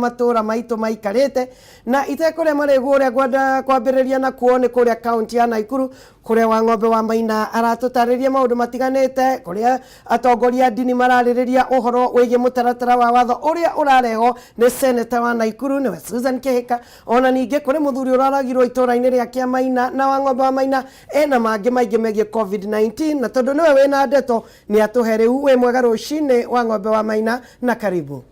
Matũra maitũ maikarĩte na itekũrĩa marĩgu. Ũrĩa ngwenda kwambĩrĩria nakuo nĩ kũrĩa kaunti ya Naikuru, kũrĩa wa ng'ombe wa Maina aratũtarĩria maũndũ matiganĩte, kũrĩa atongoria a ndini mararĩrĩria ũhoro wĩgiĩ mũtaratara wa watho ũrĩa ũrarehwo nĩ seneta wa Naikuru, nĩwe Susan Kĩhĩka. Ona ningĩ kũrĩ mũthuri ũroragirwo itũra-inĩ rĩa Kĩamaina, na wa ng'ombe wa Maina ena mangĩ maingĩ megiĩ COVID-19, na tondũ nĩwe wĩna ndeto nĩ atũhe rĩu. Wĩ mwega rũcinĩ, wa ng'ombe wa Maina, na karibu.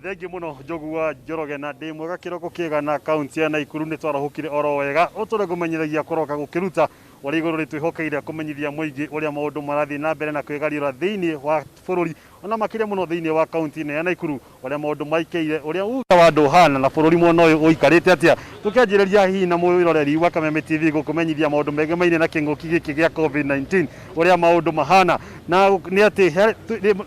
Thengiũ mũno, Njogu wa Njoroge, na ndĩ mwega. Kĩroko kĩega na kaunti ya Naikuru nĩ twarahũkire oro wega ũtũre kũmenyithagia kũroka gũkĩruta ũrĩa igũrũ rĩtwĩhokeire kũmenyithia mũingĩ ũrĩa maũndũ marathiĩ na mbere na kwĩgariũra thĩinĩ wa bũrũri, ona makĩria mũno thĩinĩ wa kaunti ĩno ya Naikuru, ũrĩa maũndũ maikaire, ũrĩa uga wa andũ ũhana na bũrũri mwena ũyũ ũikarĩte atĩa. Tũkĩanjĩrĩria hihi na mwĩroreri wa Kameme TV gũkũmenyithia maũndũ megemaine na kĩng'ũki gĩkĩ gĩa COVID-19, ũrĩa maũndũ mahana na nĩ atĩ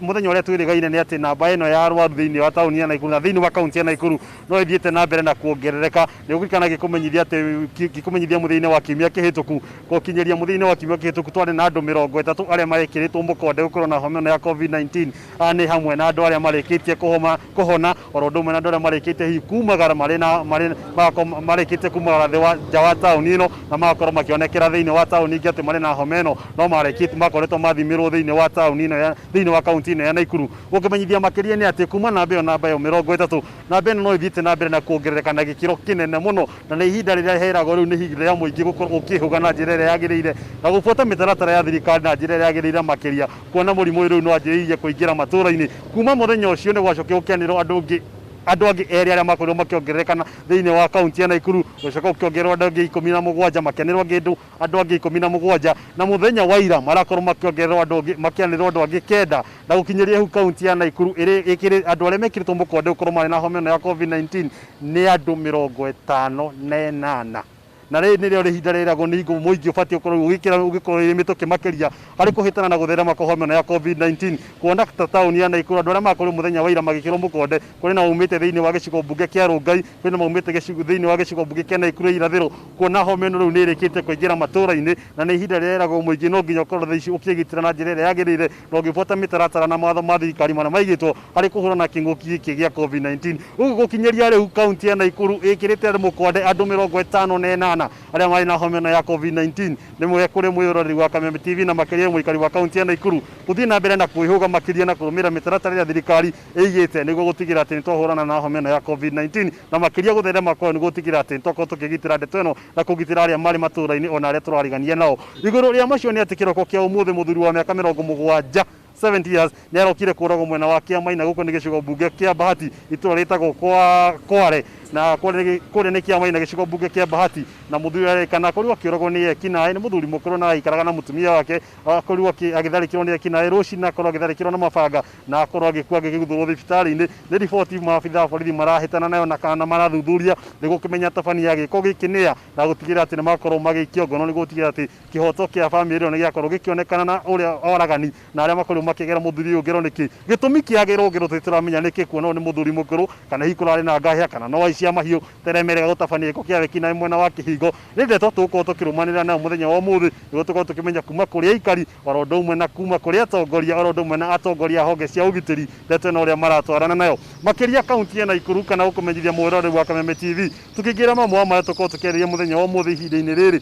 mũthenya ũrĩa twĩrĩgaine nĩ atĩ namba ĩno ya arwaru thĩinĩ wa taũni ya Naikuru na thĩinĩ wa kaunti ya Naikuru no ĩthiĩte na mbere na kuongerereka. Nĩ ũkũririkana ngĩkũmenyithia atĩ ngĩkũmenyithia mũthenya-inĩ wa kiumia kĩhĩtũku, gũkinyĩria mũthenya-inĩ wa kiumia kĩhĩtũku, twarĩ na andũ 30 arĩa marekĩrĩtwo mũkonde gũkorwo na homa ĩno ya COVID-19. Aya nĩ hamwe na andũ arĩa marĩkĩtie kũhoma kũhona, oro ũndũ ũmwe na andũ arĩa marĩkĩtie hihi kumagara marĩ na marĩ magakorwo marĩkĩtie kumagara thĩ wa nja wa taũni ĩno na magakorwo makĩonekera thĩinĩ wa taũni ingĩ atĩ marĩ na homa ĩno, no marĩkĩtie makoretwo mathimĩrwo thĩinĩ wa taũni ĩno ya thĩinĩ wa kaunti ĩno ya Naikuru. Gũkĩmenyithia makĩria nĩ atĩ kuma namba ĩyo, namba ĩyo 30, namba ĩno no ĩthiĩte na mbere na kuongerereka na gĩkĩro kĩnene mũno, na nĩ ihinda rĩrĩa heragwo rĩu nĩ ihinda rĩa mũingĩ gũkorwo ũkĩhũga na njĩra ĩrĩa yagĩrĩire na gũbuata mĩtaratara ya thirikari na njĩra ĩrĩa yagĩrĩire, makĩria kuona mũrimũ ũyũ rĩu nĩ wanjĩrĩirie kũingĩra matũũra-inĩ. Kuma mũthenya ũcio nĩ gwacokire gũkĩanĩrĩrwo andũ angĩ andũ angĩ erĩ arĩa makorirwo makĩongerereka thĩinĩ wa kaunti ya Naikuru, gũcoka gũkĩongererwo andũ angĩ 17, makĩanĩrĩrwo angĩ andũ angĩ 17, na mũthenya wa ira marakorwo makĩongererwo andũ angĩ, makĩanĩrĩrwo andũ angĩ 9, na gũkinyĩria hau kaunti ya Naikuru ĩrĩ ĩkĩrĩ andũ arĩa mekĩrĩtwo mũkonde gũkorwo marĩ na homa ĩno ya COVID-19 nĩ andũ 58. Na rĩrĩ nĩrĩo ihinda rĩragwo nĩ hingo mũingĩ ũbatiĩ gũkorwo ũgĩkĩra ũgĩkorwo ĩrĩ mĩtũkĩ makĩria harĩ kũhĩtana na gũtherema kwa homa ĩno ya COVID-19, kuona ta taũni ya Naikuru andũ arĩa makorirwo mũthenya wa ira magĩkĩrwo mũkonde kũrĩ na maumĩte thĩinĩ wa gĩcigo mbunge kĩa Rongai, kwĩna maumĩte gĩcigo thĩinĩ wa gĩcigo mbunge kĩa Naikuru ya irathĩro, kuona homa ĩno rĩu nĩ ĩrĩkĩtie kũingĩra matũra-inĩ, na nĩ ihinda rĩrĩa rĩragwo mũingĩ no nginya ũkorwo thaa ici ũkĩgitĩra na njĩra ĩrĩa yagĩrĩire na ũgĩbuata mĩtaratara na mawatho ma thirikari marĩa maigĩtwo harĩ kũhũrana na kĩng'ũki gĩkĩ gĩa COVID-19. Ũguo gũkinyĩria rĩu kaunti ya Naikuru ĩkĩrĩte mũkonde andũ 58 arĩa marĩ na homa ĩno ya COVID-19. Nĩ mwega kũrĩ mwĩroreri wa Kameme TV na makĩria mũikari wa kaunti ya Naikuru gũthiĩ na mbere na kwĩhũga makĩria na kũrũmĩrĩra mĩtaratara ĩrĩa thirikari ĩigĩte nĩguo gũtigĩrĩra atĩ nĩ twahũrana na homa ĩno ya COVID-19, na makĩria gũtherema kwayo nĩguo gũtigĩrĩra atĩ nĩ twakorwo tũkĩgitĩra ndeto ĩno na kũgitĩra arĩa marĩ matũũra-inĩ ona arĩa tũrarigania nao. Igũrũ rĩa macio nĩ atĩ kĩroko kĩa ũmũthĩ mũthuri wa mĩaka 70, 70 years, nĩ arokire kũragwo mwena wa Kĩamaina, gũkũ nĩ gĩcigo mbunge kĩa Bahati, itũra rĩtagwo kwa Kware, na kũrĩa nĩ Kĩamaina, gĩcigo mbunge kĩa Bahati, na mũthuri arerĩkana akorirwo akĩũragwo nĩ ekinaĩ. Nĩ mũthuri mũkũrũ na araikaraga na mũtumia wake, akorirwo agĩtharĩkĩrwo nĩ ekinaĩ rũcinĩ, akorwo agĩtharĩkĩrwo na mabanga na akorwo agĩkua agĩgĩguthũrwo thibitarĩ-inĩ. Nĩ riboti maabithaa a borithi marahĩtana nayo na kana marathuthuria nĩguo kũmenya tabania ya gĩko gĩkĩ nĩa, na gũtigĩrĩra atĩ nĩ makorwo magĩikio ngono nĩguo gũtigĩrĩra atĩ kĩhoto kĩa bamĩrĩ ĩyo nĩ gĩakorwo gĩkĩonekana, na ũrĩa oragani na arĩa makorirwo makĩgera mũthuri ũyũ ngero nĩkĩ. Gĩtũmi kĩa gerwo ngero tũtiramenya nĩkĩ, kuona ũyũ nĩ mũthuri mũkũrũ, kana hihi kũrarĩ na ngahĩha, kana no aici a mahiũ ta arĩa merĩga gũtabania gĩko kĩa wekinaĩ mwena wa Kĩhingo. Nĩ ndeto tũgũkorwo tũkĩrũmanĩrĩra nayo mũthenya wa ũmũthĩ nĩguo tũkorwo tũkĩmenya kuma kũrĩ aikari oro ũndũ ũmwe na kuma kũrĩ atongoria, oro ũndũ ũmwe na atongoria a honge cia ũgitĩri, ndeto ĩno ũrĩa maratwarana nayo makĩria kaunti ya Naikuru, kana gũkũmenyithia mwĩroreri wa Kameme TV. Tũkĩingĩra mamwe wa marĩa tũkorwo tũkĩarĩria mũthenya wa ũmũthĩ, ihinda-inĩ rĩrĩ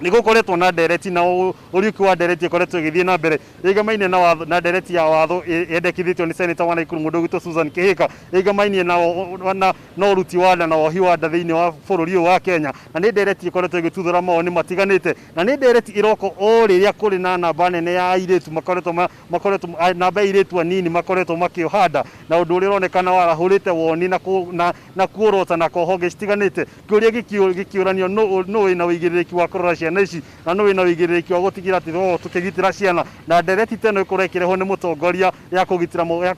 nĩ gũkoretwo na ndereti na ũriũki wa ndereti ĩkoretwo ĩgĩthiĩ na mbere ĩgamaine na watho, na ndereti ya watho yendekithĩtio nĩ seneta wa Naikuru mũndũ ũgwĩtwo Susan Kĩhĩka, ĩgamainie na ũruti wa nda na wohi wa nda thĩinĩ wa bũrũri ũyũ wa Kenya, na nĩ ndereti ĩkoretwo ĩgĩtuthũra mawoni matiganĩte, na nĩ ndereti ĩroka o rĩrĩa kũrĩ na namba nene ya airĩtu makoretwo makoretwo namba ya airĩtu anini makoretwo makĩoha nda, na ũndũ ũrĩa ũronekana warahũrĩte woni na kuorotana kwa honge citiganĩte. Kĩũria gĩkĩũranio, nũ wĩna ũigĩrĩrĩki wa kũrora ciana ici, na nũ wĩna ũigĩrĩrĩki wa gũtigĩrĩra atĩ tũkoragwo tũkĩgitĩra ciana? Na ndereti ta ĩno ĩkorwo ĩkĩrehwo nĩ mũtongoria ya kũgitĩra, ya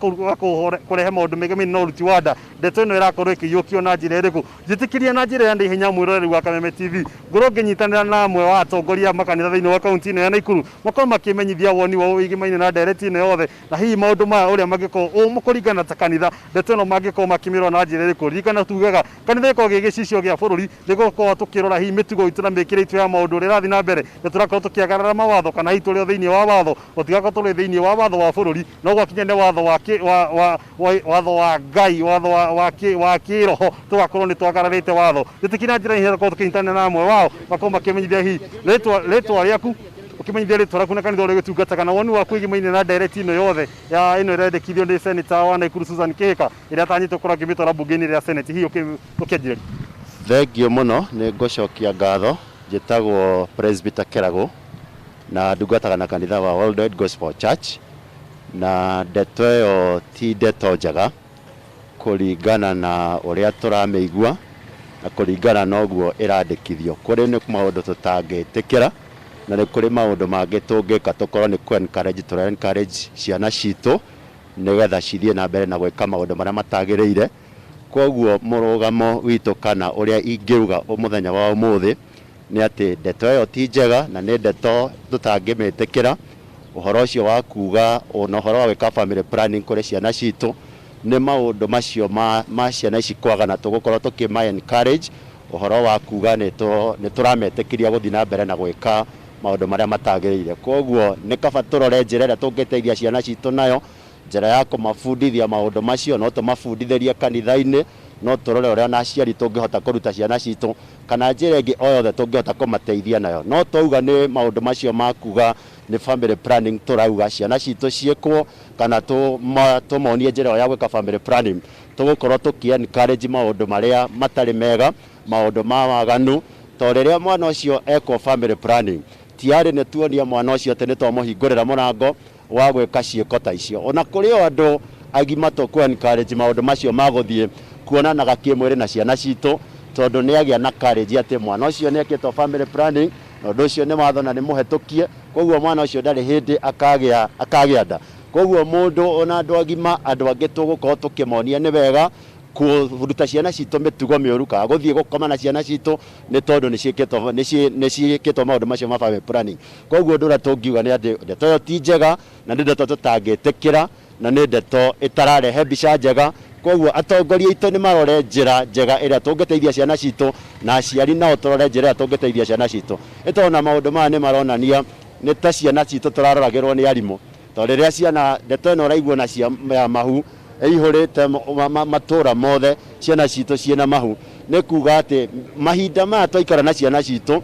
kũrehe maũndũ megemainie na ũruti wa nda, ndeto ĩno ĩrakorwo ĩkĩiyũkio na njĩra ĩrĩkũ? Njĩtĩkĩria na njĩra ya naihenya, mwĩroreri wa Kameme TV, ngorwo ngĩnyitanĩra na amwe wa atongoria a makanitha thĩinĩ wa kaunti ĩno ya Naikuru, makorwo makĩmenyithia woni wao wĩgĩmaine na ndereti ĩno yothe, na hihi maũndũ maya ũrĩa mangĩkorwo kũringana ta kanitha, ndeto ĩno mangĩkorwo makĩmĩrora na njĩra ĩrĩkũ. Ririkana tugaga kanitha gĩkoragwo gĩ gĩcicio gĩa bũrũri, nĩ gũkorwo tũkĩrora hihi mĩtugo itũ na mĩkĩre itũ ya maũndũ ũrĩa ũrĩa ĩrathiĩ na mbere nĩ tũrakorwo tũkĩagarara mawatho kana hihi tũrĩ o thĩinĩ wa watho gũtigakorwo tũrĩ thĩinĩ wa watho wa bũrũri no gwakinya nĩ watho wa kĩ- wa wa wa watho wa Ngai watho wa wa kĩ- wa kĩroho tũgakorwo nĩ twagararĩte watho njĩtĩkĩra na njĩra ihenya tũkorwo tũkĩnyitanĩra na amwe wao makorwo makĩmenyithia hihi rĩtwa rĩtwa rĩaku ũkĩmenyithia rĩtwa rĩaku na kanitha ũrĩa ũgĩtungataga na woni waku wĩgimaine na ndereti ĩno yothe ya ĩno ĩrendekithio nĩ Senator wa Nakuru Susan Kihika ĩrĩa atanyĩtwo gũkorwo akĩmĩtwara mbunge-inĩ ya Senate hihi ũkĩanjĩrĩria. Thengiũ mũno, nĩ ngũcokia ngatho. Njĩtagwo Presbyter Kĩragũ na ndungataga na kanitha wa Worldwide Gospel Church, na ndeto ĩyo ti ndeto njega kũringana na ũrĩa tũramĩigua na kũringana na ũguo ĩrandĩkithio. Kũrĩ nĩ maũndũ tũtangĩtĩkĩra na nĩ kũrĩ maũndũ mangĩ tũngĩka tũkorwo nĩ kũ encourage tũra encourage ciana citũ nĩgetha cithiĩ na mbere na gwĩka maũndũ marĩa matagĩrĩire. Kwoguo mũrũgamo witũ kana ũrĩa ingĩuga mũthenya wa ũmũthĩ nĩ atĩ ndeto ĩyo ti njega na nĩ ndeto tũtangĩmĩtĩkĩra. Ũhoro ũcio wa kuga ona ũhoro wa gwĩka family planning kũrĩ ciana citũ nĩ maũndũ macio ma, ma ciana ici kwagana tũgũkorwo tũkĩma encourage ũhoro wa kuga nĩ tũrametĩkĩria gũthiĩ na mbere na gwĩka maũndũ marĩa matagĩrĩire. Kwoguo nĩ kaba tũrore njĩra ĩrĩa tũngĩteithia ciana citũ nayo, njĩra ya kũmabundithia maũndũ macio, no tũmabundithĩrie kanitha-inĩ, no tũrore ũrĩa ona aciari tũngĩhota kũruta ciana citũ, kana njĩra ĩngĩ o yothe tũngĩhota kũmateithia nayo. No twauga nĩ maũndũ macio ma kuga nĩ family planning tũrauga ciana citũ ciĩkwo, kana tũmonie njĩra ĩyo ya gwĩka family planning, tũgũkorwo tũkĩ encourage maũndũ marĩa matarĩ mega, maũndũ ma waganu, tondũ rĩrĩa mwana ũcio ekwo family planning, tiarĩ nĩ tuonia mwana ũcio atĩ nĩ twamũhingũrĩra mũrango wa gwĩka ciĩko ta icio. Ona kũrĩ o andũ agima tũkũ encourage maũndũ macio ma gũthiĩ kuonanaga kĩmwĩrĩ na ciana citũ, tondũ nĩ agĩa na courage atĩ mwana ũcio nĩ ekĩtwo family planning, na ũndũ ũcio nĩ watho na nĩ mũhetũkie, koguo mwana ũcio ndarĩ hĩndĩ akagĩa akagĩa nda. Koguo mũndũ ona andũ agima, andũ angĩ tũgũkorwo tũkĩmonia nĩ wega kũruta ciana citũ mĩtugo mĩũru kana gũthiĩ gũkoma na ciana citũ nĩ tondũ nĩ ciĩkĩtwo nĩ ciĩkĩtwo maũndũ macio ma family planning. Koguo ũndũ ũrĩa tũngiuga nĩ atĩ ndeto ĩyo ti njega na nĩ ndeto tũtangĩtĩkĩra na nĩ ndeto ĩtararehe mbica njega. Koguo atongoria aitũ nĩ marore njĩra njega ĩrĩa tũngĩteithia ciana citũ na aciari nao tũrore njĩra ĩrĩa tũngĩteithia ciana citũ. Nĩ tondũ ona maũndũ maya nĩ maronania nĩ ta ciana citũ tũraroragĩrwo nĩ arimũ. Tondũ rĩrĩa ciana ndeto ĩno ũraigua ona cia ya mahu ĩihũrĩte matũra mothe, ciana citũ ciĩna mahu, nĩ kuga atĩ mahinda maya twaikara na ciana citũ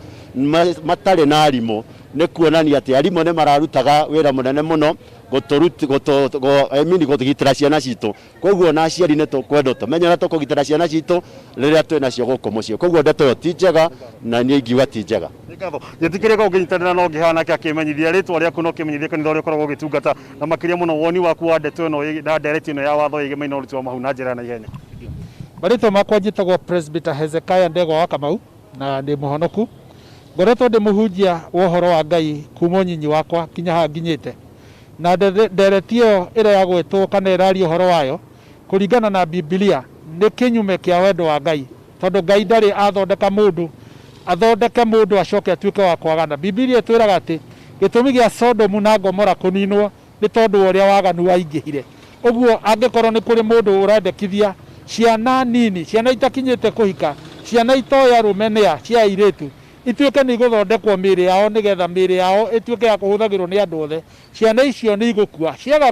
matarĩ na arimũ, nĩ kuonania atĩ arimũ nĩ mararutaga wĩra mũnene mũno I mean kũgitĩra ciana citũ. Koguo ona aciari nĩ tũkwendwo tũmenye ũrĩa tũkũgitĩra ciana citũ rĩrĩa twĩ nacio gũkũ mũciĩ. Koguo ndeto ĩyo ti njega na niĩ ingiuga ti njega. Nĩ ngatho. Njĩtĩkĩria korwo ũngĩnyitanĩra na ũngĩ haha nake akĩmenyithia rĩtwa rĩaku na ũkĩmenyithia kanitha ũrĩa ũkoragwo ũgĩtungata na makĩria mũno woni waku wa ndeto ĩno na ndereti ĩno ya watho ĩgemaine na ũruti wa mahu na njĩra ya naihenya. Marĩtwa makwa njĩtagwo Presbyter Hezekiah Ndegwa wa Kamau na ndĩ mũhonoku. Ngoretwo ndĩ mũhunjia wa ũhoro wa Ngai kuma ũnyinyi wakwa kinya haha nginyĩte. Na ndereti ĩyo ĩrĩa yagwetwo kana ĩraria ũhoro wayo kũringana na Bibilia nĩ kĩnyume kĩa wendo wa Ngai, tondũ Ngai ndarĩ athondeka mũndũ athondeke mũndũ acoke atuĩke wa kwagana. Bibilia ĩtwĩraga atĩ gĩtũmi gĩa Sodomu na Gomora kũninwo nĩ tondũ wa ũrĩa waganu waingĩhire. Ũguo angĩkorwo nĩ kũrĩ mũndũ ũrendekithia ciana nini, ciana itakinyĩte kũhika, ciana itoĩ arũme nĩa, cia airĩtu, ituĩke nĩ igũthondekwo mĩĩrĩ yao nĩgetha mĩĩrĩ yao ĩtuĩke ya kũhũthagĩrwo nĩ andũ othe, ciana icio nĩ igũkua. Ciaga,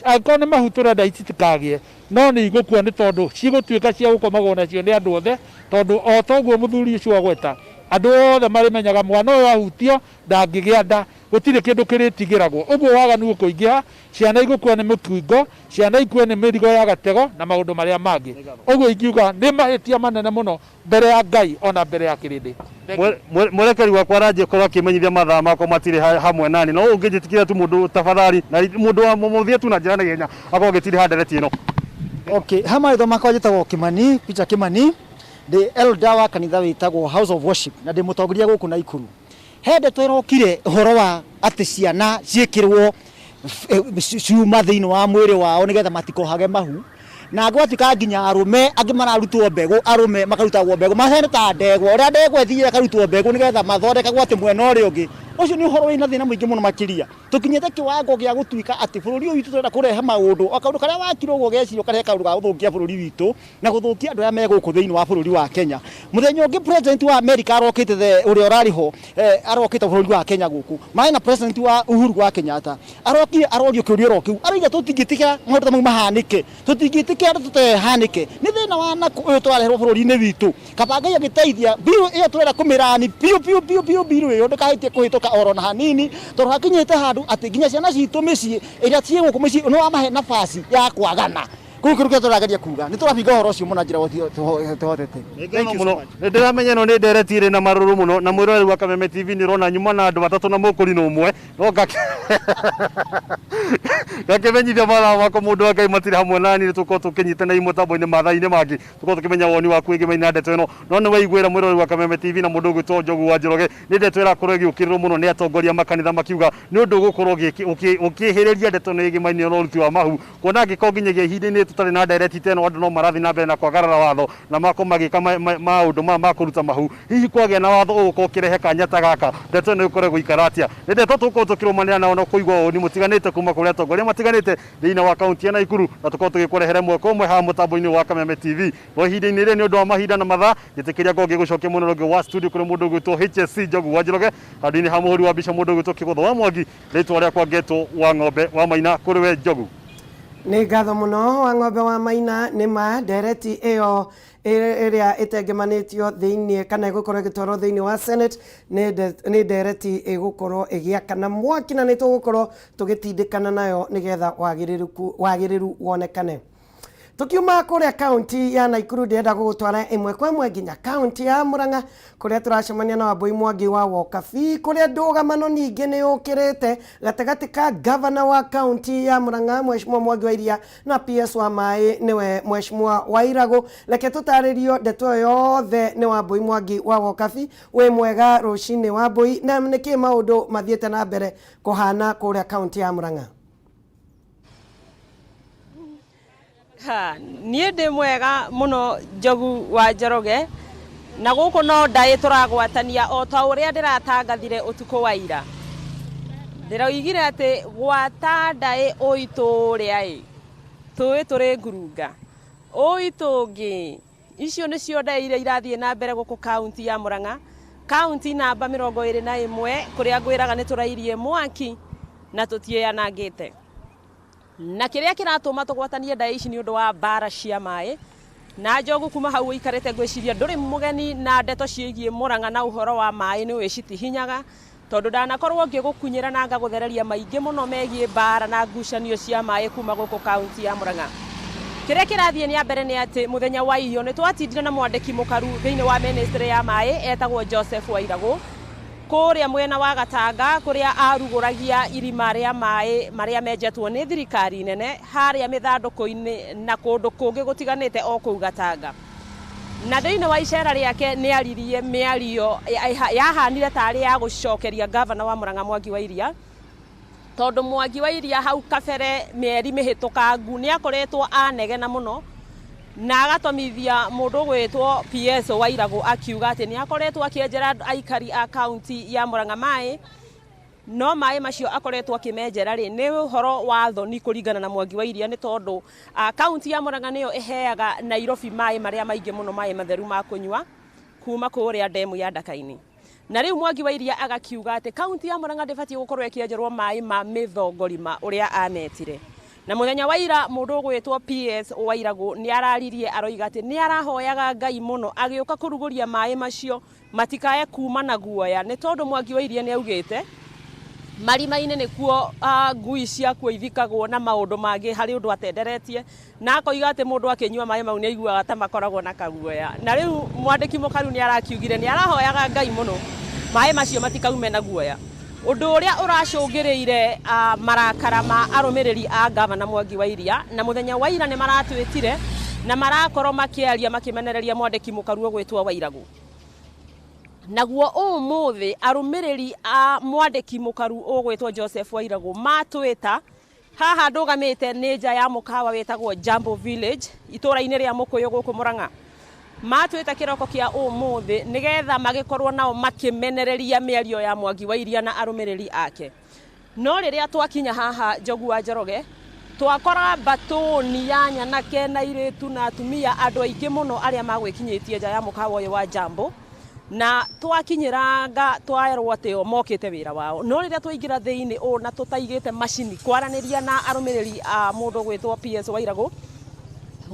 angĩkorwo nĩ mahu tũrenda itikagĩe, no nĩ igũkua nĩ tondũ cigũtuĩka cia gũkomagwo nacio nĩ andũ othe, tondũ o ta ũguo mũthuri ũcio agweta, andũ othe marĩmenyaga mwana ũyũ ahutio ndangĩgĩa nda, gũtirĩ kĩndũ kĩrĩtigĩragwo. Ũguo waganu ũkũingĩha, ciana igũkua nĩ mũkingo, ciana ikue nĩ mĩrigo ya gatego na maũndũ marĩa mangĩ. Ũguo ingiuga nĩ mahĩtia manene mũno mbere ya Ngai ona mbere ya kĩrĩndĩ. Mwerekeri wakwa aranjia korwo akĩmenyithia mathaa makwa matirĩ hamwe nani, no ũngĩnjĩtĩkĩria tu mũndũ tafadhali, na mũndũ wa mũthia tu na njĩra na ihenya akorwo agĩtiriha ndereti ĩno. Okay, ha marĩtwa makwa njĩtagwo Kimani, Peter Kimani, ndĩ elder wa kanitha wĩtagwo House of Worship na ndĩ mũtongoria gũkũ Naikuru. He ndeto ĩrokire ũhoro wa atĩ ciana ciĩkĩrwo cuma thĩinĩ wa mwĩrĩ wao nĩgetha matikohage mahu, na gwatuĩka nginya arũme angĩ mararutwo mbegũ, arũme makarutagwo mbegũ mahana ta ndegwa, ũrĩa ndegwa ĩthiaga ĩkarutwo mbegũ nĩgetha mathondekagwo atĩ mwena ũrĩa ũngĩ Ũcio nĩ ũhoro wĩna thĩna mũingĩ mũno makĩria. Tũkinyĩte kĩwango gĩa gũtuĩka atĩ bũrũri ũyũ witũ tũrenda kũrehe maũndũ, o kaũndũ karĩa wakira ũguo ũgeciria ũkarehe kaũndũ ga gũthũkia bũrũri witũ na gũthũkia andũ arĩa me gũkũ thĩinĩ wa bũrũri wa Kenya. Mũthenya ũngĩ president wa America arokĩte the ũrĩa ũrarĩ ho eh, arokĩte bũrũri wa Kenya gũkũ marĩ na president wa Uhuru wa Kenyatta arokire arorio kĩũria oro kĩu aroiga tũtingĩtĩkĩra maũndũ ta mau mahanĩke tũtingĩtĩkĩra ndeto ta ĩyo ĩhanĩke nĩ thĩna wa nakũ ũyũ tũrareherwo bũrũri-inĩ witũ kaba Ngai agĩteithia biũ ĩyo tũrenda kũmĩrani biũ biũ biũ biũ biũ ĩyo ndĩkahĩtie kũhĩtũka oro na hanini tondũ hakinyĩte handũ atĩ nginya ciana citũ mĩciĩ ĩrĩa ciĩ gũkũ mĩciĩ nĩ wamahe nafasi ya kwagana Kũu kĩndũ kĩrĩa tũrageria kuga nĩ tũrabinga ũhoro ũcio mũno na njĩra tũhotete. Nĩ mũno nĩ ndĩramenya ĩno nĩ ndereti ĩrĩ na marũrũ mũno na mwĩroreri wa Kameme TV nĩ ũrona nyuma na andũ atatũ na mũkũrinũ ũmwe no ngakĩmenyithia mathaa makwa mũndũ wa Ngai matirĩ hamwe nani nĩ tũkorwo tũkĩnyitana mũtambo-inĩ mathaa-inĩ mangĩ tũkorwo tũkĩmenya woni waku wĩgiĩ na ndeto ĩno no nĩ waiguĩra mwĩroreri wa Kameme TV na mũndũ ũgwĩtwo Njogu wa Njoroge nĩ ndeto ĩrakorwo ĩgĩũkĩrĩrwo mũno nĩ atongoria a makanitha makiuga nĩ ũndũ ũgũkorwo ũkĩhĩrĩria ndeto ĩno ĩgĩmainie na ũruti wa mahu kuona angĩkorwo nginyagia ihinda-inĩ tũtarĩ na ndereti ta ĩno andũ no marathiĩ na mbere na kwagarara watho na makorwo magĩka maũndũ maya ma kũruta mahu hihi kwagĩa na watho ũgũkorwo ũkĩrehe kanya ta gaka ndeto ĩno ĩgũkorwo ĩgũikara atĩa nĩ ndeto tũgũkorwo tũkĩrũmanĩra nao na kũigua woni mũtiganĩte kuma kũrĩ atongoria matiganĩte thĩinĩ wa kaunti ya Naikuru na tũkorwo tũgĩkũrehere mwaka ũmwe haha mũtambo-inĩ wa Kameme TV no ihinda-inĩ rĩrĩ nĩ ũndũ wa mahinda na mathaa njĩtĩkĩria ngorwo ngĩgũcokia mwena ũrĩa ũngĩ wa studio kũrĩ mũndũ ũgwĩtwo HSC Njogu wa Njoroge handũ-inĩ ha mũhũri wa mbica mũndũ ũgwĩtwo Kĩgũtha wa Mwangi rĩtwa rĩakwa ngetwo wa ng'ombe wa maina kũrĩ we Njogu. Nĩ ngatho mũno wa ng'ombe wa maina nĩ ma ndereti ĩyo ĩrĩa ĩtengemanĩtio thĩinĩ kana ĩgũkorwo ĩgĩtwarwo thĩinĩ wa Senate nĩ ndereti ĩgũkorwo ĩgĩakana mwaki na nĩ tũgũkorwo tũgĩtindĩkana nayo nĩgetha wagĩrĩru wonekane. Tukiuma kuria kaunti ya Naikuru ndĩrenda gũgũtwara ĩmwe kwa ĩmwe nginya kaunti ya Murang'a kũrĩa tũracemania na Wambui Mwangi wa Wokabi kũrĩa ndũgamano ningĩ nĩ yũkĩrĩte gatagatĩ ka gavana wa kaunti ya Murang'a Mheshimiwa Mwangi wa Iria na PS wa maĩ nĩwe Mheshimiwa Wairagũ. Reke tũtarĩrio ndeto ĩyo yothe nĩ Wambui Mwangi wa Wokabi. Wĩ mwega rũcinĩ Wambui, na nĩkĩ maũndũ mathiĩte na mbere kũhana kũrĩa kaunti ya Murang'a? Ha, niĩ ndĩ mwega mũno Njogu wa Njoroge na gũkũ no ndaĩ tũragwatania o ta ũrĩa ndĩratangathire ũtukũ wa ira. Ndĩroigire atĩ gwata ndaĩ ũitũrĩa ĩ tũĩ tũrĩ ngurunga ũitũngĩ. Icio nĩcio ndaĩ iria irathiĩ na mbere gũkũ kaunti ya Murang'a, kaunti namba 21 kũrĩa ngwĩraga nĩ tũrairie mwaki na tũtiĩyanangĩte. Na kĩrĩa kĩratũma tũgwatanie ndaĩ ici nĩ ũndũ wa mbara cia maĩ. Na Njogu kuma hau ũikarĩte ngwĩciria ndũrĩ mũgeni na ndeto ciĩgiĩ Murang'a na ũhoro wa maĩ nĩ ũĩ citihinyaga tondũ ndanakorwo ngĩgũkunyĩra na ngagũthereria maingĩ mũno megiĩ mbara na ngucanio cia maĩ kuma gũkũ kaunti ya Murang'a. Kĩrĩa kĩrathiĩ na mbere nĩ atĩ mũthenya wa iyo nĩ twatindire na mwandĩki mũkaru thĩinĩ wa ministry ya maĩ etagwo Joseph Wairagũ kũrĩa mwena wa Gatanga kũrĩa arugũragia irima rĩa maĩ marĩa menjetwo nĩ thirikari nene harĩa mĩthandũkũ-inĩ na kũndũ kũngĩ gũtiganĩte o kũu Gatanga. Na thĩinĩ wa icera rĩake nĩ aririe mĩario yahanire tarĩ ya gũcokeria gavana wa Murang'a Mwangi wa Iria tondũ Mwangi wa Iria hau kabere mĩeri mĩhĩtũkangu nĩ akoretwo anegena mũno na agatomithia mũndũ ũgwĩtwo PS Wairagũ akiuga atĩ nĩ akoretwo akĩenjera aikari a kaunti ya Murang'a maĩ no maĩ macio akoretwo akĩmenjera rĩ nĩ ũhoro wa thoni kũringana na Mwangi wa Iria nĩ tondũ kaunti ya Murang'a nĩyo ĩheaga Nairobi maĩ marĩa maingĩ mũno maĩ matheru ma kũnyua kuma kũrĩa ndemu ya Ndakaini. Na rĩu Mwangi wa Iria agakiuga atĩ kaunti ya Murang'a ndĩbatiĩ gũkorwo ĩkĩenjerwo maĩ ma mĩthongorima ũrĩa ametire. Na mũthenya wa ira mũndũ ũgwĩtwo PS Wairagũ nĩ araririe aroiga atĩ nĩ arahoyaga Ngai mũno agĩũka kũrugũria maĩ macio matikae kuma na guoya nĩ tondũ Mwangi wa Iria nĩ augĩte marima-inĩ nĩkuo ngui ciakuo ithikagwo na maũndũ mangĩ harĩ ũndũ atenderetie na akoiga atĩ mũndũ akĩnyua maĩ mau nĩ aiguaga ta makoragwo na kaguoya. Na rĩu mwandĩki mũkaru nĩ arakiugire nĩ arahoyaga Ngai mũno maĩ macio matikaume na guoya. Ũndũ ũrĩa ũracũngĩrĩire marakara ma arũmĩrĩri a gavana Mwangi wa Iria na mũthenya wa ira nĩ maratwĩtire na marakorwo makĩaria makĩmenereria mwandĩki mũkaru ũgwĩtwo Wairagũ. Naguo ũmũthĩ arũmĩrĩri a mwandĩki mũkaru ũgwĩtwo Joseph Wairagũ matwĩta haha ndũgamĩte nĩ nja ya mũkawa wĩtagwo Jambo Village itũra-inĩ rĩa Mũkũyũ gũkũ Murang'a. Matwĩta kĩroko kĩa ũmũthĩ nĩgetha magĩkorwo nao makĩmenereria mĩario ya Mwangi wa Iria na arũmĩrĩri ake. No rĩrĩa twakinya haha Njogu wa Njoroge, twakora mbatũni ya nyanake na airĩtu na atumia andũ aingĩ mũno arĩa magwĩkinyĩtie nja ya mũkawa ũyũ wa Jambo. Na twakinyĩranga twerwo atĩ o mokĩte wĩra wao. No rĩrĩa twaingĩra thĩinĩ ũũ na tũtaigĩte macini kwaranĩria na arũmĩrĩri a mũndũ ũgwĩtwo PS Wairagũ,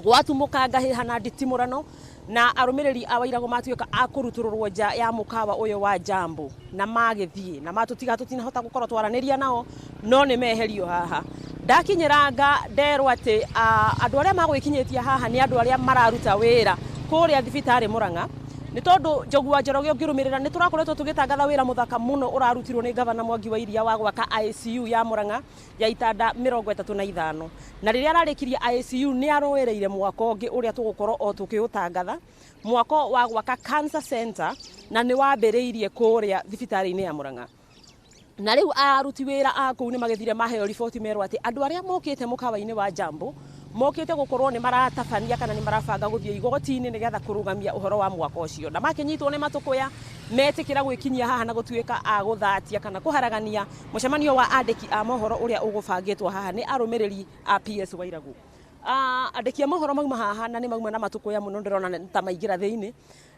gwatumũkanga hĩha na nditimũrano na arũmĩrĩri a Wairagũ matuĩka a kũrutũrũrwo nja ya mũkawa ũyũ wa Jambo na magĩthiĩ na matũtiga tũtinahota gũkorwo twaranĩria nao no nĩ meherio haha. Ndakinyĩranga nderwo atĩ andũ arĩa magwĩkinyĩtie haha nĩ andũ arĩa mararuta wĩra kũrĩa thibitarĩ Mũrang'a. Nĩ tondũ Njogu wa Njoroge ũngĩrũmĩrĩra nĩ tũrakoretwo tũgĩtangatha wĩra mũthaka mũno ũrarutirwo nĩ gavana Mwangi wa Iria wa gwaka ICU ya Mũrang'a ya itanda 35. Na rĩrĩa ararĩkirie ICU nĩ aroereire mwako ũngĩ ũrĩa tũgũkorwo o tũkĩũtangatha, mwako wa gwaka Cancer Center, na nĩ wambĩrĩirie kũrĩa thibitarĩ-inĩ ya Mũrang'a. Na rĩu aruti wĩra a kũu nĩ magĩthire maheo riboti merwo atĩ andũ arĩa mokĩte mũkawa-inĩ wa Jambo mokĩte gũkorwo nĩ maratabania kana nĩ marabanga gũthiĩ igoti-inĩ nĩgetha kũrũgamia ũhoro wa mwako ũcio. Na makĩnyitwo nĩ matũkũya metĩkĩra gwĩkinyia haha na gũtuĩka a gũthatia kana kũharagania mũcemanio wa andĩki a mohoro ũrĩa ũgũbangĩtwo haha nĩ arũmĩrĩri a PS Wairagũ. Andĩki a mohoro mauma haha na nĩ mauma na matũkũya mũno, ndĩrona ta maingĩra thĩinĩ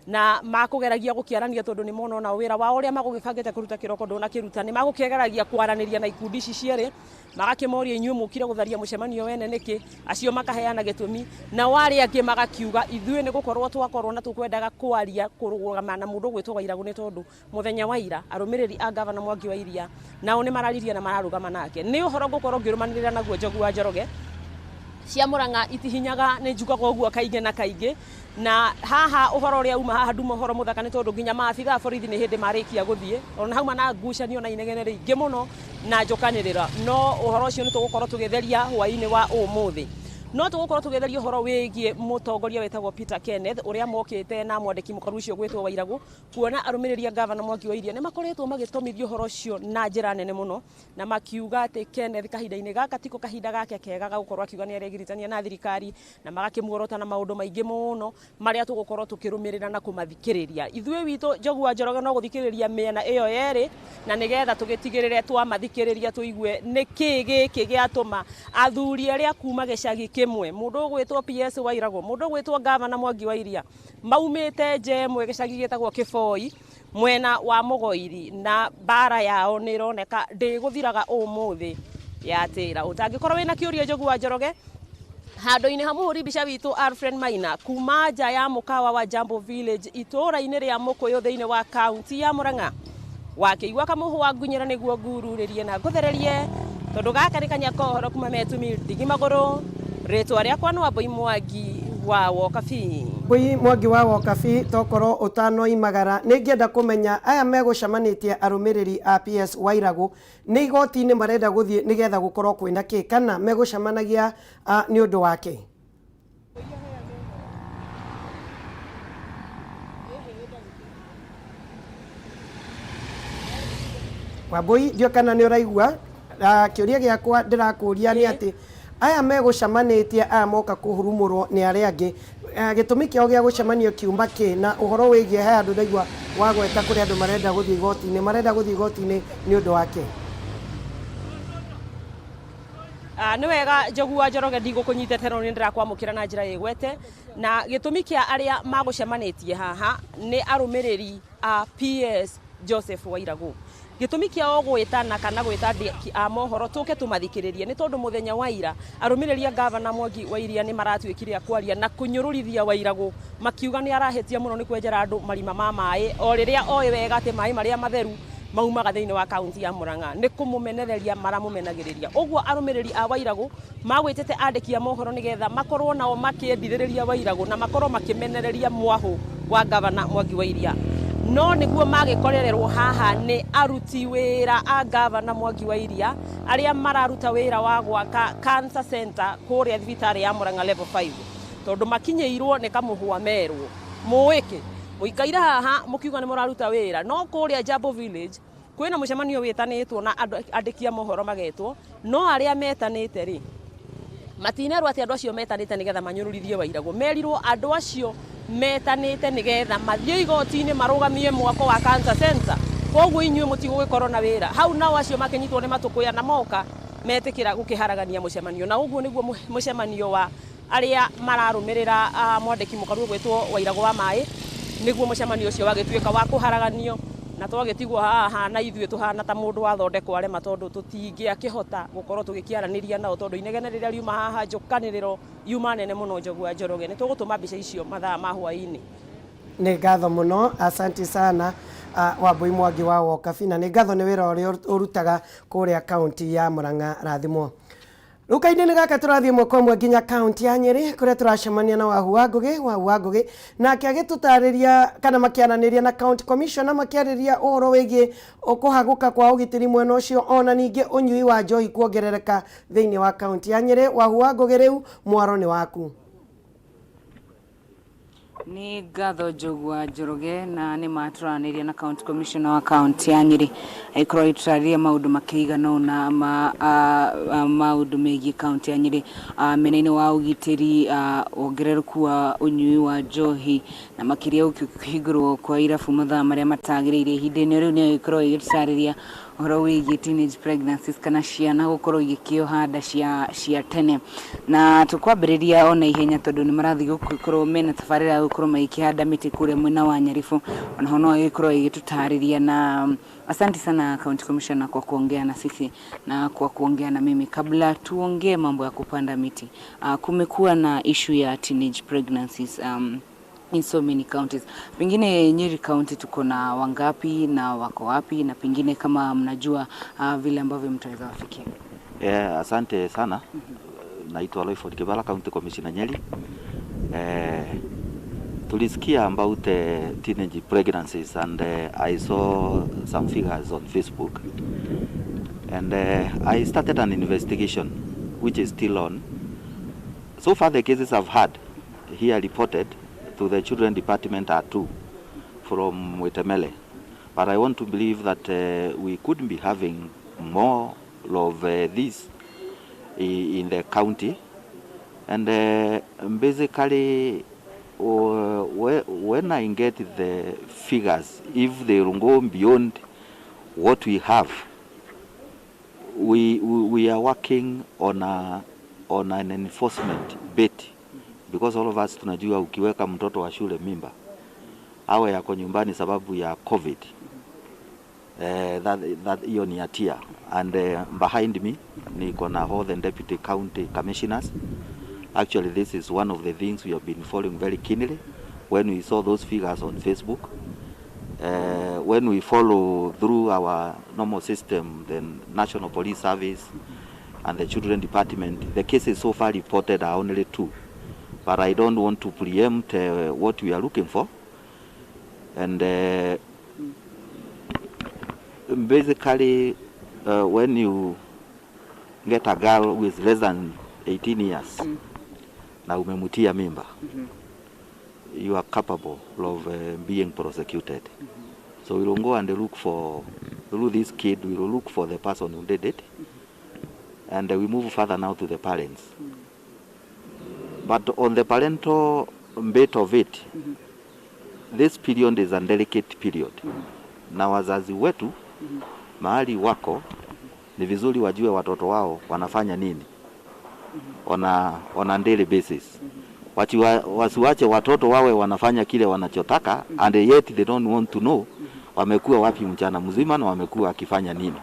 na makũgeragia gũkĩarania tondũ nĩ mona ona wĩra wao ũrĩa magũgĩbangĩte kũruta kĩroko ndũnakĩruta. Nĩ magũkĩgeragia kwaranĩria na ikundi ici cierĩ, magakĩmoria inyuĩ mũkire gũtharia mũcemanio wene nĩkĩ, acio makaheana gĩtũmi, nao arĩa angĩ magakiuga ithuĩ nĩ gũkorwo twakorwo na tũkwendaga kwaria kũrũgama na mũndũ ũgwĩtwo Wairagũ nĩ tondũ mũthenya wa ira arũmĩrĩri a gavana Mwangi wa Iria nao nĩ mararirie na mararũgama nake. Nĩ ũhoro ngũkorwo ngĩrũmanĩrĩra naguo Njogu wa Njoroge. Cia Mũrang'a itihinyaga, nĩ njugaga ũguo kaingĩ na kaingĩ. Na haha ũhoro ũrĩa uma haha nduma ũhoro mũthaka nĩ tondũ nginya maabitha a borithi nĩ hĩndĩ marĩkia gũthiĩ, ona hauma na ngucanio na inegene rĩingĩ mũno na njũkanĩrĩra. No ũhoro ũcio nĩ tũgũkorwo tũgĩtheria hwaĩ-inĩ wa ũmũthĩ. No tũgũkorwo tũgĩtheria ũhoro wĩgiĩ mũtongoria wĩtagwo Peter Kenneth ũrĩa mokĩte na mwandĩki mũkaru ũcio gwĩtwo Wairagũ, kuona arũmĩrĩri a gavana Mwangi wa Iria nĩ makoretwo magĩtũmithia ũhoro ũcio na njĩra nene mũno, na makiuga atĩ Kenneth kahinda-inĩ gaka tiko kahinda gake kega ga gũkorwo akiuga nĩ aregiritania na thirikari, na magakĩmuorota na maũndũ maingĩ mũno marĩa tũgũkorwo tũkĩrũmĩrĩra na kũmathikĩrĩria. Ithuĩ witũ Njogu wa Njoroge no gũthikĩrĩria mĩena ĩyo yerĩ, na nĩgetha tũgĩtigĩrĩre twamathikĩrĩria tũigue nĩkĩ gĩkĩ gĩatũma athuri arĩa kuma gĩcagi kĩmwe, mũndũ ũgwĩtwo PS Wairagũ, mũndũ ũgwĩtwo gavana Mwangi wa Iria, maumĩte nja ĩmwe gĩcagi gĩtagwo Kĩboi mwena wa Mũgoiri, na mbara yao nĩ ĩroneka ndĩgũthiraga ũmũthĩ yatĩra. Ũtangĩkorwo wĩna kĩũria Njogu wa Njoroge, handũ-inĩ ha mũhũri mbica witũ Alfred Maina kuma nja ya mũkawa wa Jambo Village itũũra-inĩ rĩa Mũkũyũ thĩinĩ wa kaunti ya Mũrang'a, wakĩigua kamũhũ wa ngunyĩra nĩguo ngururĩrie na ngũthererie, tondũ gaka nĩ kanya kohoro kuma metumi ndigi magũrũ. Rĩtwa rĩakwa nĩ Wambui Mwangi wa Wokabi. Mbui Mwangi wa Wokabi, tokorwo ũtanoimagara nĩ ngĩenda kũmenya aya megũcemanĩtie arũmĩrĩri a PS Wairagũ nĩ igoti-inĩ marenda gũthiĩ nĩgetha gũkorwo kwĩna kĩ, kana megũcemanagia nĩ ũndũ wa kĩ? Wambui, ndiũ kana nĩ ũraigua kĩũria gĩakwa ndĩrakũria nĩ atĩ aya megũcemanĩtie aya moka kũhurumũrwo nĩ arĩa angĩ, gĩtũmi kĩao gĩa gũcemanio kiuma kĩ, na ũhoro wĩgiĩ he handũ ndaigua wagweta kũrĩ andũ marenda gũthiĩ igoti-inĩ, marenda gũthiĩ igoti-inĩ nĩ ũndũ wa kĩ? Nĩ wega Njogu wa Njoroge, ndigũkũnyitĩte no nĩ ndĩrakwamũkĩra na njĩra ĩgwete. Na gĩtũmi kĩa arĩa magũcemanĩtie haha nĩ arũmĩrĩri a PS Joseph Wairagũ. Gĩtũmi kĩao gwĩtana kana gwĩta andĩki a mohoro tũke tũmathikĩrĩrie nĩ tondũ mũthenya wa ira arũmĩrĩri a gavana Mwangi wa Iria nĩ maratuĩkire a kwaria na kũnyũrũrithia Wairagũ, makiuga nĩ arahĩtia mũno nĩ kwenjera andũ marima ma maĩ o rĩrĩa oĩ wega atĩ maĩ marĩa matheru maumaga thĩinĩ wa kaunti ya Murang'a, nĩ kũmũmenereria maramũmenagĩrĩria. Ũguo arũmĩrĩri a Wairagũ magwĩtĩte andĩki a mohoro nĩgetha makorwo nao makĩendirĩrĩria Wairagũ na makorwo makĩmenereria mwahũ wa gavana Mwangi wa Iria. No nĩguo magĩkorererwo haha nĩ aruti wĩra a gavana Mwangi wa Iria arĩa mararuta wĩra wa gwaka Cancer Center kũrĩa thibitarĩ ya Murang'a level 5, tondũ makinyĩirwo nĩ kamũhwa merwo mũĩke mũikaire haha mũkiuga nĩ mũraruta wĩra, no kũrĩa Jambo Village kwĩna mũcemanio wĩtanĩtwo na andĩki a mohoro magetwo, no arĩa metanĩte rĩ Matinerwo atĩ andũ acio metanĩte nĩgetha manyũrũrithie Wairagũ. Merirwo andũ acio metanĩte nĩgetha mathiĩ igoti-inĩ marũgamie mwako wa Cancer Center. Kwoguo inyuĩ mũtigũgĩkorwo na wĩra. Hau nao acio makĩnyitwo nĩ matũkũya na moka metĩkĩra gũkĩharagania mũcemanio. Na ũguo nĩguo mũcemanio wa arĩa mararũmĩrĩra mwandĩki mũkaru ũgwĩtwo Wairagũ wa Maĩ, nĩguo mũcemanio ũcio wagĩtuĩka wa kũharaganio na twagĩtigwo haha na ithuĩ tũhana ta mũndũ wathondekwo arema tondũ tũtingĩakĩhota gũkorwo tũgĩkĩaranĩria nao tondũ inegene rĩrĩa riuma haha njũkanĩrĩro yuma nene mũno Njogu wa Njoroge. Nĩ tũgũtũma mbica icio mathaa ma hwaĩ-inĩ. Nĩ ngatho mũno, asanti sana Wambui Mwangi wa Wokabi, na nĩ ngatho nĩ wĩra ũrĩa ũrutaga kũrĩa kaunti ya Murang'a. Rathimwo. Rĩu kahinda-inĩ gaka tũrathiĩ ĩmwe kwa ĩmwe nginya kaunti ya Nyĩrĩ kũrĩa tũracemania na Wahu wa Ngũgĩ. Wahu wa Ngũgĩ nake agĩtũtarĩria kana makĩaranĩria na county commissioner makĩarĩria ũhoro wĩgiĩ kũhagũka kwa ũgitĩri mwena ũcio ona ningĩ ũnyui wa njohi kuongerereka thĩinĩ wa kaunti ya Nyĩrĩ. Wahu wa Ngũgĩ, rĩu mwaro nĩ waku. Nĩ ngatho Njogu wa Njoroge na nĩ ma tũranĩria na county commissioner wa county ya Nyĩrĩ agĩkorwo agĩtũtarĩria maũndũ makĩigana ũna ma maũndũ megiĩ county ya Nyĩrĩ mĩena-inĩ wa ũgitĩri, wongerereku wa ũnyui wa njohi na makĩria gũkĩhingũrwo kwa irabu mathaa marĩa matagĩrĩire. Ihinda-inĩ rĩu nĩ agĩkorwo agĩtũtarĩria ũhoro wĩgiĩ teenage pregnancies kana ciana gũkorwo igĩkĩoha nda cia, cia tene na tũkwambĩrĩria ona ihenya tondũ nĩ marathiĩ gũkorwo mena tabarĩra ya gũkorwo magĩkĩhanda mĩtĩ kũrĩa mwena wa Nyaribũ onaho no agĩkorwo agĩtũtarĩria na asante sana County Commissioner kwa kuongea na sisi na kwa kuongea na mimi kabla tuongee mambo ya kupanda miti. Kumekuwa na issue ya teenage pregnancies in so many counties. Pengine Nyeri County tuko na wangapi na wako wapi, na pengine kama mnajua vile ambavyo mtaweza wafikia? Yeah, asante sana. Naitwa Loyford Kibala, County Commissioner Nyeri. Tulisikia about teenage pregnancies and I saw some figures on Facebook. And I started an investigation which is still on. So far the cases I've had here reported to the Children Department are 2 from Mwitemele. But I want to believe that we could be having more of this in the county. And basically, when I get the figures, if they will go beyond what we have, we are working on an enforcement bit, because all of us tunajua ukiweka mtoto wa shule mimba awe yako nyumbani sababu ya COVID, that hiyo ni hatia. And behind me niko na all the deputy county commissioners. Actually, this is one of the things we have been following very keenly. When we saw those figures on Facebook, when we follow through our normal system, the National Police Service and the Children Department, the cases so far reported are only 2. But I don't want to preempt what we are looking for. And basically, when you get a girl who is less than 18 years, na umemutia mimba, you are capable of being prosecuted. So we will go and look for, through this kid, we will look for the person who did it. And we move further now to the parents. But on the parental bit of it, this period is a delicate period. Na wazazi wetu, mahali wako, ni vizuri wajue watoto wao wanafanya nini on a daily basis. Wasiwache watoto wawe wanafanya kile wanachotaka, and yet they don't want to know wamekuwa wapi mchana mzima na wamekuwa wakifanya nini.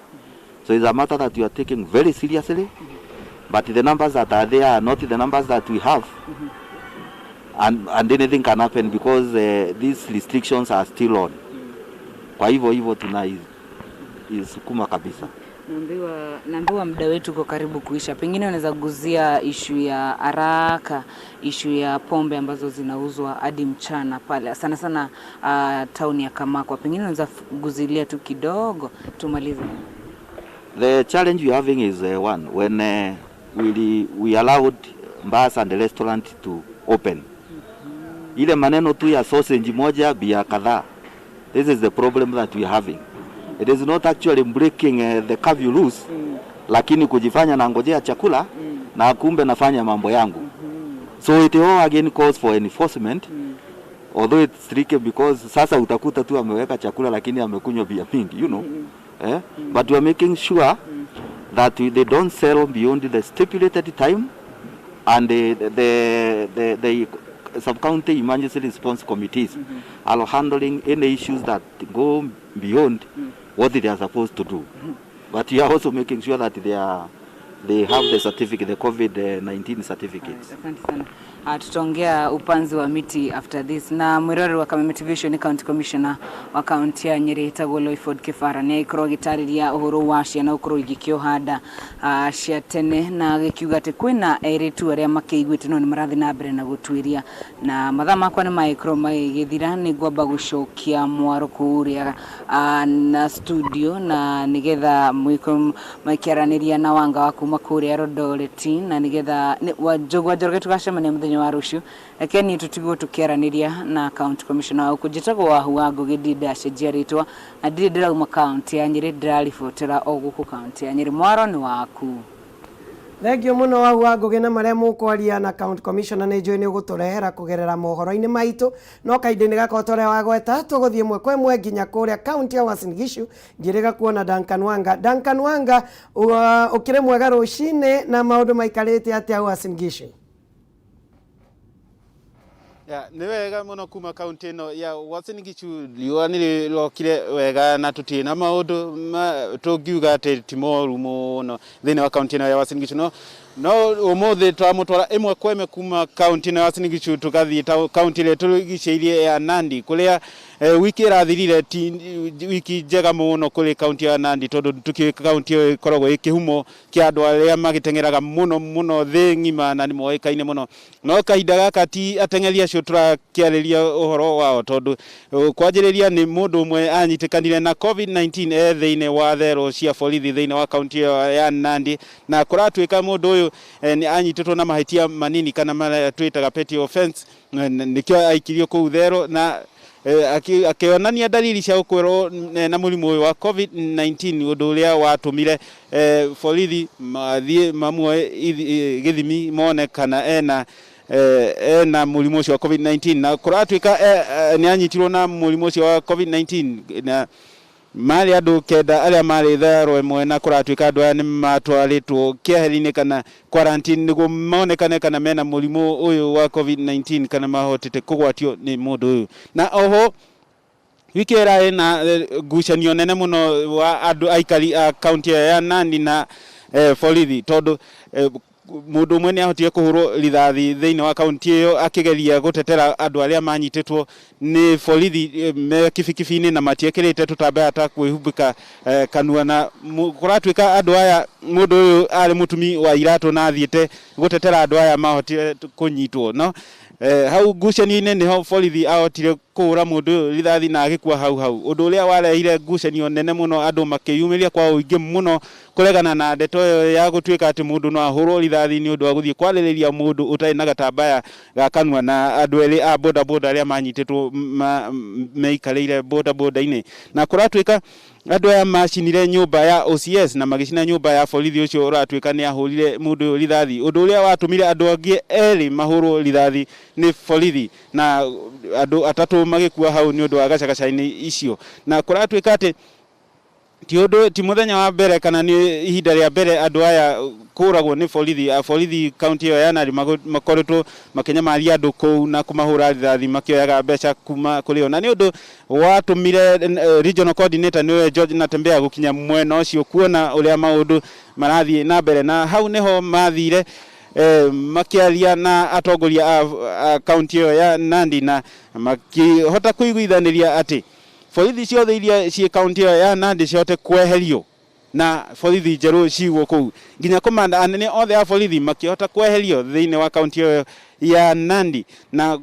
So it's a matter that we are taking very seriously, but the numbers that are there are not the numbers that we have. And anything can happen because these restrictions are still on. Kwa hivyo hivyo tunaisukuma kabisa. Naambiwa muda wetu uko karibu kuisha. Pengine unaweza guzia issue ya haraka, issue ya pombe ambazo zinauzwa hadi mchana pale, sana sana town ya Kamakwa. Pengine unaweza guzilia tu kidogo tumalize. The challenge we are having is one, when we allowed bars and restaurant to open. Ile maneno tu ya sausage moja bia kadhaa. This is the problem that we are having. It is not actually breaking the curfew rules, lakini kujifanya na ngojea chakula. Na kumbe nafanya mambo yangu. So it all again calls for enforcement, although it's tricky because sasa utakuta tu ameweka chakula lakini amekunywa bia mingi. Eh? But we are making sure that they don't sell beyond the stipulated time and the sub-county emergency response committees are handling any issues that go beyond what they are supposed to do. But we are also making sure that they have the certificate, the COVID-19 certificates. Asante sana. Tutaongea upanzi wa miti after this. Na mwirori wa Kameme TV ũcio nĩ County Commissioner wa kaunti ya Nyeri etagwo Loyford Kibara. Nĩ agĩkorwo agĩtarĩria ũhoro wa ciana gũkorwo igĩkĩoha nda cia tene, na agĩkiuga atĩ kwĩna airĩtu arĩa makĩiguĩte no nĩ marathiĩ na mbere na gũtuĩria. Na mathaa makwa nĩ magĩkorwo magĩgĩthira, nĩ ngwamba gũcokia mwaro kũrĩa na studio na nĩgetha mwĩkorwo makĩaranĩria na Wanga wa kuma kũrĩa Rodoreti, na nĩgetha Njogu wa Njoroge tũgacemania mũthenya wa rũciũ. Reke niĩ tũtigwo tũkĩaranĩria na County Commissioner wa gũkũ. Njĩtagwo Wahu wa Ngũgĩ, ndirĩ ndacenjia rĩtwa na ndirĩ ndĩrauma kaunti ya Nyĩrĩ, ndĩraribotera o gũkũ kaunti ya Nyĩrĩ. Mwaro nĩ waku. Thengiũ mũno, Wahu wa Ngũgĩ, na marĩa mũkwaria na County Commissioner nĩ njũĩ nĩ ũgũtũrehera kũgerera mohoro-inĩ maitũ. No kahinda-inĩ gaka, ta ũrĩa wagweta, tũgũthiĩ ĩmwe kwa ĩmwe nginya kũrĩa kaunti ya Uasin Gishu, ngĩrĩga kuona Duncan Wanga. Duncan Wanga, ũkĩrĩ mwega rũcinĩ, na maũndũ maikarĩte atĩa Uasin Gishu? Ya, nĩ wega mũno kuma kaunti ĩno ya Uasin Gishu. Riũa nĩ rĩrokire wega na tũtirĩ na maũndũ tũngiuga atĩ ti moru mũno thĩinĩ wa kaunti ĩno ya Uasin Gishu. No ũmũthĩ twamũtwara ĩmwe kwa ĩmwe kuma kaunti ĩno ya Uasin Gishu tũgathiĩ kaunti ĩrĩa tũrigicĩirie ya Nandi, kũrĩa wiki ĩrathirire ti wiki njega mũno kũrĩ kaunti ya Nandi, tondũ tũkĩũĩ kaunti ĩyo ĩkoragwo ĩ kĩhumo kĩa andũ arĩa magĩteng'eraga mũno mũno thĩ ng'ima na nĩ moĩkaine mũno. No kahinda gaka ti ateng'eri acio tũrakĩarĩria ũhoro wao, tondũ kwanjĩrĩria nĩ mũndũ ũmwe anyitĩkanire na COVID-19 e thĩinĩ wa thero cia borithi thĩinĩ wa kaunti ĩyo ya Nandi. Na kũratuĩka mũndũ ũyũ nĩ anyitĩtwo na mahĩtia manini kana marĩa twĩtaga petty offense, nĩkĩo aikirio kũu thero na akĩonania dalili cia gũkorwo na mũrimũ ũyũ wa COVID-19, ũndũ ũrĩa watũmire borithi mathiĩ mamuoe gĩthimi mone kana ena mũrimũ ũcio wa COVID-19. Na kũratuĩka nĩ anyitirwo na mũrimũ ũcio wa COVID-19, na marĩ andũ 9 arĩa marĩ thero ĩmwe, na kũratuĩka andũ aya nĩ matwarĩtwo kĩeheri-inĩ kana quarantine nĩguo monekane kana mena mũrimũ ũyũ wa COVID-19 kana mahotete kũgwatio nĩ mũndũ ũyũ. Na oho wiki ĩrarĩ na ngucanio nene mũno wa andũ aikari a kaunti ĩyo ya Nandi na borithi, tondũ mũndũ ũmwe nĩ ahotire kũhũrwo rithathi thĩinĩ wa kaunti ĩyo akĩgeria gũtetera andũ arĩa manyitĩtwo nĩ borithi me kibikibi-inĩ na matiekĩrĩte tũtambaya ta kwĩhumbĩka kanua. Na kũratuĩka andũ aya, mũndũ ũyũ arĩ mũtumi wa iratũ na athiĩte gũtetera andũ aya mahotire kũnyitwo. No hau ngucanio-inĩ nĩho borithi ahotire kũhũra mũndũ ũyũ rithathi na agĩkua hau hau, ũndũ ũrĩa warehire ngucanio nene mũno, andũ makĩyumĩria kwa ũingĩ mũno kũregana na ndeto ĩyo ya gũtuĩka atĩ mũndũ no ahũrwo rithathi nĩ ũndũ wa gũthiĩ kwarĩrĩria mũndũ ũtarĩ na gatambaya ga kanua, na andũ erĩ a boda boda arĩa manyitĩtwo meikarĩire boda boda-inĩ. Na kũratuĩka andũ aya macinire nyũmba ya OCS na magĩcina nyũmba ya borithi ũcio ũratuĩka nĩ ahũrire mũndũ ũyũ rithathi, ũndũ ũrĩa watũmire andũ angĩ erĩ mahũrwo rithathi nĩ borithi na andũ 3 magĩkua hau nĩ ũndũ wa gacagaca-inĩ icio. Na kũratuĩka atĩ ti ũndũ, ti mũthenya wa mbere kana nĩ ihinda rĩa mbere andũ aya kũragwo nĩ borithi. A borithi kaunti ĩyo ya Nandi makoretwo makĩnyamaria andũ kũu na kũmahũra rithathi makĩoyaga mbeca kuma kũrĩ o, na nĩ ũndũ watũmire regional coordinator, nĩwe George Natembeya, gũkinya mwena ũcio kuona ũrĩa maũndũ marathiĩ na mbere. Na hau nĩho mathire makĩaria na atongoria a kaunti ĩyo ya Nandi na makĩhota kũiguithanĩria atĩ borithi ciothe iria ciĩ kaunti ĩyo ya Nandi cihote kweherio na borithi njerũ cigwo kũu, nginya komanda anene othe a borithi makĩhota kweherio thĩinĩ wa kaunti ĩyo ya Nandi, na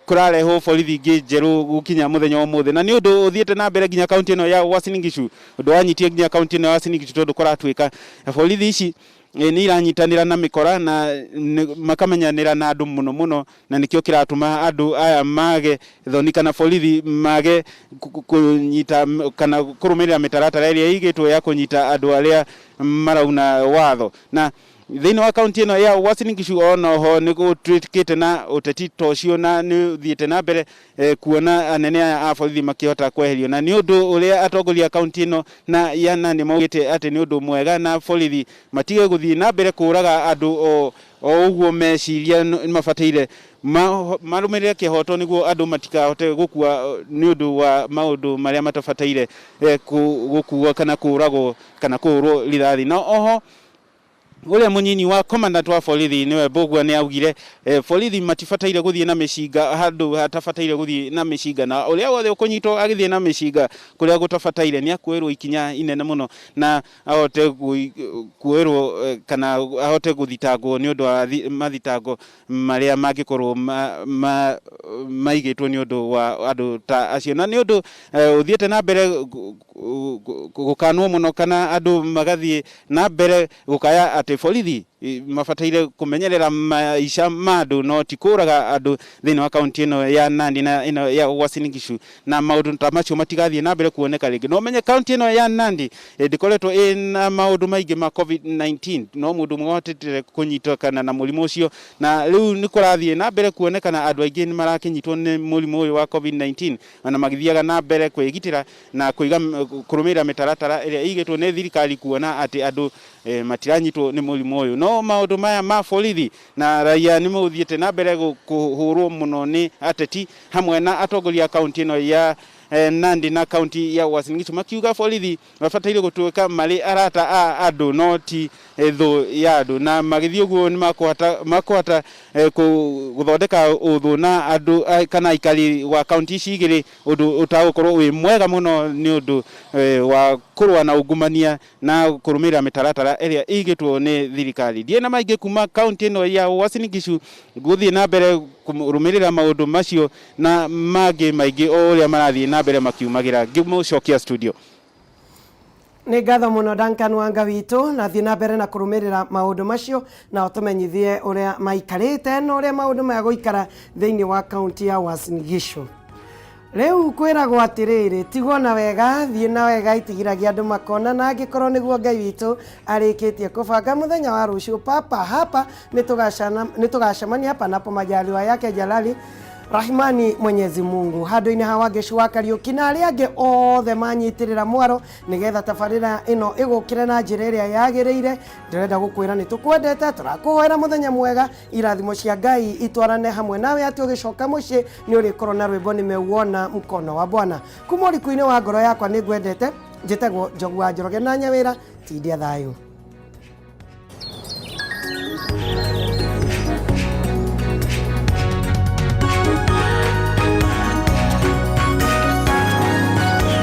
kũrarehwo borithi ingĩ njerũ gũkinya mũthenya wa ũmũthĩ. Na nĩ ũndũ ũthiĩte na mbere nginya kaunti ĩno ya Uasin Gishu, ũndũ wanyitie nginya kaunti ĩno ya Uasin Gishu, tondũ kũratuĩka borithi ici nĩ iranyitanĩra na mĩkora na makamenyanĩra na andũ mũno mũno, na nĩkĩo kĩratũma andũ aya mage thoni kana borithi mage kũnyita kana kũrũmĩrĩra mĩtaratara ĩrĩa ĩigĩtwo ya kũnyita andũ arĩa marauna watho. Na Thĩinĩ wa kaunti ĩno ya Uasin Gishu onoho nĩ gũtuĩkĩte na ũteti ta ũcio na nĩ ũthiĩte na mbere kuona anene aya a borithi makĩhota kweherio, na nĩ ũndũ ũrĩa atongoria a kaunti ĩno na ya Nandi maugĩte atĩ nĩ ũndũ mwega na borithi matige gũthiĩ na mbere kũraga andũ o ũguo meciria mabataire marũmĩrĩre kĩhoto nĩguo andũ matikahote gũkua nĩ ũndũ wa maũndũ marĩa matabataire gũkua kana kũragwo kana kũhũrwo rithathi. Na oho ũrĩa mũnyinyi wa commandant wa borithi nĩwe Mbũgua nĩ augire borithi matibataire gũthiĩ na mĩcinga handũ hatabataire gũthiĩ na mĩcinga, na ũrĩa wothe ũkũnyitwo agĩthiĩ na mĩcinga kũrĩa gũtabataire nĩ akuoerwo ikinya inene mũno na ahote kuoerwo kana ahote gũthitangwo nĩ ũndũ wa mathitango marĩa mangĩkorwo maigĩtwo nĩ ũndũ wa andũ ta acio. Na nĩ ũndũ ũthiĩte na mbere gũkanwo mũno kana andũ magathiĩ na mbere gũkaya atĩ borithi mabataire kũmenyerera maica ma andũ no ti kũraga andũ thĩinĩ wa kaunti ĩno ya Nandi na ĩno ya Uasin Gishu, na maũndũ ta macio matigathiĩ na mbere kuoneka rĩngĩ. No ũmenye kaunti ĩno ya Nandi ndĩkoretwo ĩna maũndũ maingĩ ma COVID-19, no mũndũ ũmwe wahotete kũnyitĩkana na mũrimũ ũcio, na rĩu nĩ kũrathiĩ na mbere kuonekana andũ aingĩ nĩ marakĩnyitwo nĩ mũrimũ ũyũ wa COVID-19 ona magĩthiaga na mbere kwĩgitĩra na kũiga kũrũmĩrĩra mĩtaratara ĩrĩa ĩigĩtwo nĩ thirikari kuona atĩ andũ matiranyitwo nĩ mũrimũ ũyũ. No maũndũ maya ma borithi na raia nĩ mũthiĩte na mbere kũhũrwo mũno nĩ ateti hamwe na atongoria a kaunti ĩno ya Nandi na kaunti ya Uasin Gishu, makiuga borithi mabataire gũtuĩka marĩ arata a andũ no ti thũ ya andũ, na magĩthiĩ ũguo nĩ makũhota gũthondeka ũthũ na andũ kana aikari wa kaunti ici igĩrĩ, ũndũ ũtagũkorwo wĩ mwega mũno nĩ ũndũ wa kũrũa na ungumania na kũrũmĩrĩra mĩtaratara ĩrĩa ĩigĩtwo nĩ thirikari. Ndiĩ na maingĩ kuma kaunti ĩno ya Uasin Gishu, gũthiĩ na mbere kũrũmĩrĩra maũndũ macio na mangĩ maingĩ o ũrĩa marathiĩ na mbere makiumagĩra. Ngĩmũcokia studio. Nĩ ngatho mũno Duncan Wanga witũ, na thiĩ na mbere na kũrũmĩrĩra maũndũ macio na ũtũmenyithie ũrĩa maikarĩte na ũrĩa maũndũ megũikara thĩinĩ wa kaunti ya Uasin Gishu. Rĩu kwĩragwo atĩrĩrĩ, tigwo na wega, thiĩ na wega itigiragia andũ makona, na angĩkorwo nĩguo Ngai witũ arĩkĩtie kũbanga mũthenya wa rũciũ papa hapa nĩtũgacemania panapo majaliwa yake Jalali Rahimani Mwenyezi Mungu handũ-inĩ ha Wangeci wa Kariũki na arĩa angĩ othe manyitĩrĩra mwaro nĩgetha tabarĩra ĩno ĩgũkĩre na njĩra ĩrĩa yagĩrĩire. Ndĩrenda gũkwĩra nĩ tũkwendete, tũrakũhoera mũthenya mwega, irathimo cia Ngai itwarane hamwe nawe atĩ ũgĩcoka mũciĩ nĩ ũrĩkorwo na rwĩmbo nimeuona mkono wa Bwana. Kuma ũriku-inĩ wa ngoro yakwa nĩ ngwendete, njĩtagwo Njogu wa Njoroge na Nyawĩra, tindia thayũ.